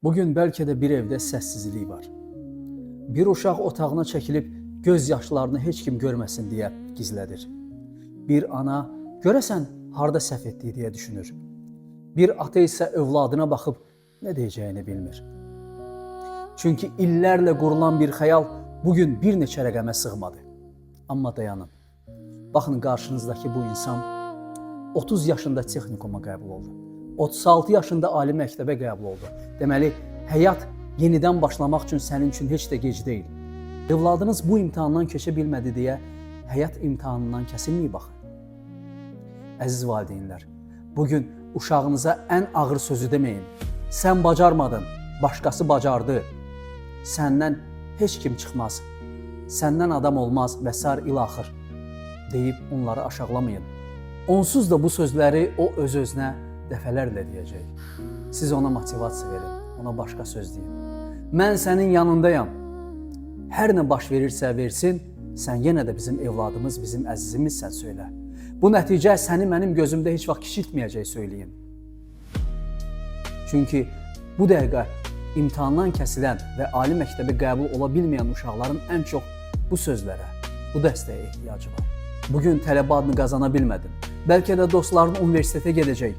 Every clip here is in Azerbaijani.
Bugün bəlkə də bir evdə səssizlik var. Bir uşaq otağına çəkilib göz yaşlarını heç kim görməsin deyə gizlədir. Bir ana görəsən harda səhv etdiyi deyə düşünür. Bir ata isə övladına baxıb nə deyəcəyini bilmir. Çünki illərlə qurulan bir xəyal bugün bir neçə rəqəmə sığmadı. Amma dayanın. Baxın, qarşınızdakı bu insan 30 yaşında texnikuma qəbul oldu. 36 yaşında ali məktəbə qəbul oldu. Deməli, həyat yenidən başlamaq üçün sənin üçün heç də gec deyil. Övladınız bu imtahandan keçə bilmədi deyə həyat imtahanından kəsilməyib axı. Əziz valideynlər, bugün uşağınıza ən ağır sözü deməyin. Sən bacarmadın, başqası bacardı. Səndən heç kim çıxmaz. Səndən adam olmaz və sair ilaxır deyib onları aşağılamayın. Onsuz da bu sözləri o öz-özünə dəfələrlə deyəcək. Siz ona motivasiya verin, ona başqa söz deyin. Mən sənin yanındayam. Hər nə baş verirsə versin, sən yenə də bizim evladımız, bizim əzizimizsən söylə. Bu nəticə səni mənim gözümdə heç vaxt kiçiltməyəcək söyləyin. Çünki bu dəqiqə imtahandan kəsilən və ali məktəbə qəbul ola bilməyən uşaqların ən çox bu sözlərə, bu dəstəyə ehtiyacı var. Bugün tələbə adını qazana bilmədin. Bəlkə də dostların universitetə gedəcək.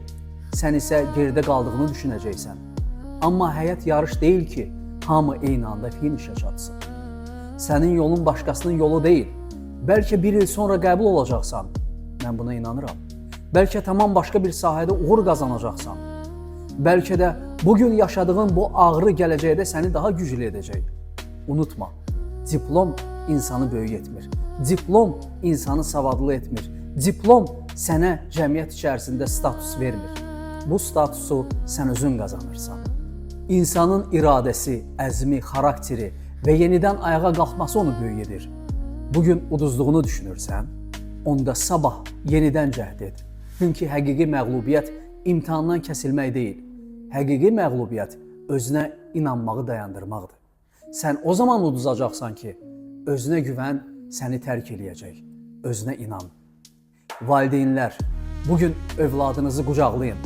Sən isə geridə qaldığını düşünəcəksən. Amma həyat yarış deyil ki, hamı eyni anda finişə çatsın. Sənin yolun başqasının yolu deyil. Bəlkə bir il sonra qəbul olacaqsan. Mən buna inanıram. Bəlkə tamam başqa bir sahədə uğur qazanacaqsan. Bəlkə də bugün yaşadığın bu ağrı gələcəkdə səni daha güclü edəcək. Unutma, diplom insanı böyük etmir. Diplom insanı savadlı etmir. Diplom sənə cəmiyyət içərisində status vermir. Bu statusu sən özün qazanırsan. İnsanın iradəsi, əzmi, xarakteri və yenidən ayağa qalxması onu böyük edir. Bugün uduzduğunu düşünürsən, onda sabah yenidən cəhd et. Çünki həqiqi məğlubiyyət imtahandan kəsilmək deyil. Həqiqi məğlubiyyət özünə inanmağı dayandırmaqdır. Sən o zaman uduzacaqsan ki, özünə güvən səni tərk eləyəcək. Özünə inan. Valideynlər, bugün övladınızı qucaqlayın,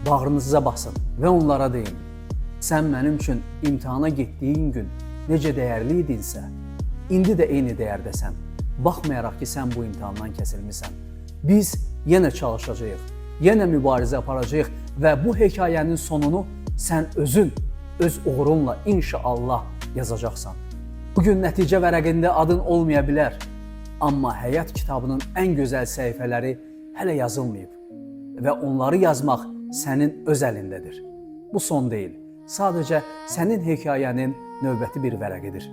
bağrınıza basın və onlara deyin: Sən mənim üçün imtahana getdiyin gün necə dəyərli idinsə, indi də eyni dəyərdəsən. Baxmayaraq ki, sən bu imtahandan kəsilmisən. Biz yenə çalışacağıq, yenə mübarizə aparacağıq və bu hekayənin sonunu sən özün öz uğurunla inşallah yazacaqsan. Bugün nəticə vərəqində adın olmaya bilər, amma həyat kitabının ən gözəl səhifələri hələ yazılmayıb və onları yazmaq sənin öz əlindədir. Bu son deyil, sadəcə sənin hekayənin növbəti bir vərəqidir.